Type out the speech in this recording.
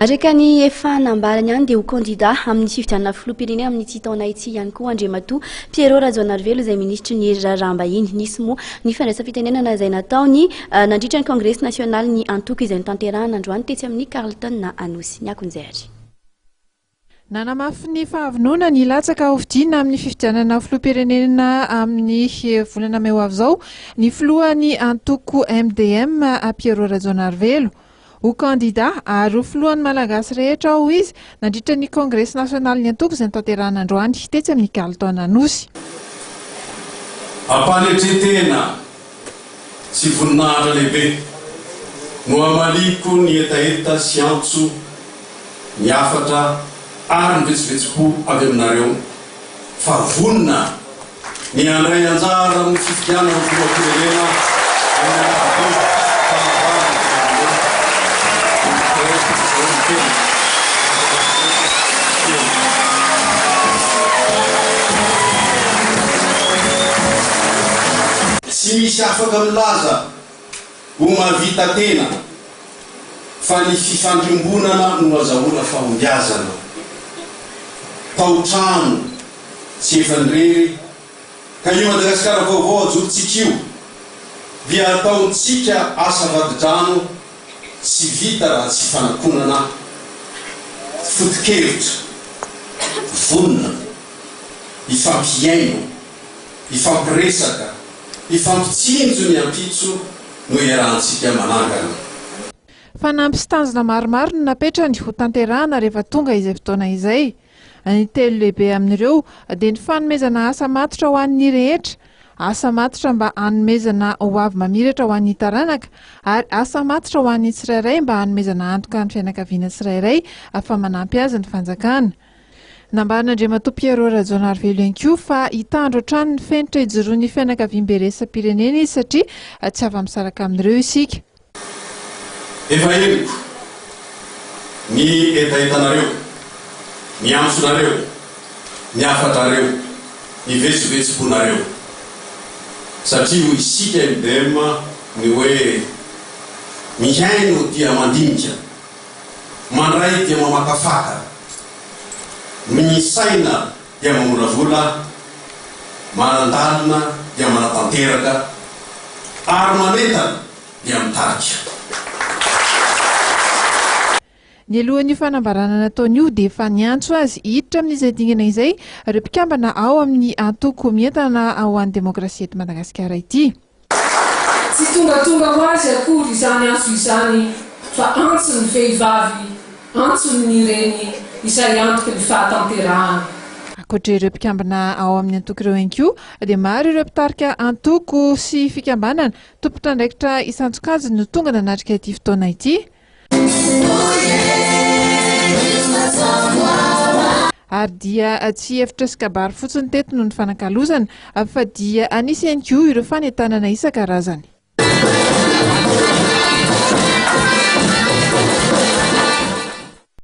Araka ny efa nambarany ihany dia ho kandida amin'ny fifidianana filoham-pirenena amin'ity taona ity ihany koa Andriamatoa Pierrot Rajaonarivelo izay minisitry ny raharaham-bahiny. Nisy moa ny fandraisam-pitenenana izay nataony eh, nandritra ny kongresy nasionalin'ny antoko izay notanterahana androany tetsy amin'ny Carlton Anosy. Ny akon'izay ary. Nanamafy ny fahavononany hilatsaka hofidiana amin'ny fifidianana filoham-pirenena amin'ny volana mey ho avy izao ny filohan'ny antoko MDM Pierrot Rajaonarivelo. Ho kandida ary ho filohan'ny Malagasy rehetra aho, hoy izy, nandritra ny kongresy nasionalin'ny antoko izay notanterahina androany tetsy amin'ny Carlton Anosy. Ampanetren-tena sy voninahitra lehibe no hamaliako ny hetaheta sy antso, ny hafatra ary ny vetsovetsom-po avy aminareo fa vonona Ny handray anjara amin'ny fifidianana ho filoham-pirenena amin'ny alarobia fahavalo ny volana mey Tsy misy afaka milaza ho mahavita tena fa ny fifandrimbonana no azahoana fahombiazana. Tao-trano tsy efa nirery ka io Madagasikara vaovao ajorontsika io dia ataontsika asa vadi-drano tsy vita raha tsy fanakonana foto-kevitra vonona hifampihaino, hifampiresaka, hifampitsinjo ny ampitso no iarahantsika manangana. Fanamby sy tanjona maromaro no napetrany ho tanterahana rehefa tonga izay fotoana izay. Ny telo lehibe amin'ireo dia ny fanomezana asa matotra ho an'ny rehetra, asa matotra mba hanomezana ho avy mamiratra ho an'ny taranaka ary asa matotra ho an'ny tsirairay mba hanomezana antoka ny fianakaviana tsirairay fa manampy azy ny fanjakana. Nambaran'Andriamatoa Pierrot Rajaonarivelo ihany koa fa hitandro hatrany ny fenitra ijoroan'ny fianakaviambe iraisam-pirenena izy satria tsy afa-misaraka amin'ireo isika. Efa henoko ny hetahetanareo, ny antsonareo, ny hafatrareo, ny vetsovetsom-ponareo. Satria hoy isika MDM ny hoe mihaino dia mandinika, mandray dia mamakafaka, misaina dia mamolavola, manandalina dia manatanteraka ary manentana dia mitarika. Nialohan'io fanambarana nataony io dia efa niantso azy hiditra amin'izay dingana izay ireo mpikambana ao amin'ny antoko Mientana ho an'ny Demokrasia eto Madagasikara ity. Tsy tongatonga ho azy akory izany antso izany fa antson'ny vehivavy, antson'ny reny izay antoky ny fahatanterahana. Ankoatra ireo mpikambana ao amin'ny antoko ireo ihany koa dia maro ireo mpitarika antoko sy fikambanana tompon'andraikitra isan-tsokajiny no tonga nanatrika ity fotoana ity. Ary dia tsy hevitra sy kabary fotsiny teto no nifanakalozana fa dia nisy ihany koa ireo fanentanana isan-karazany.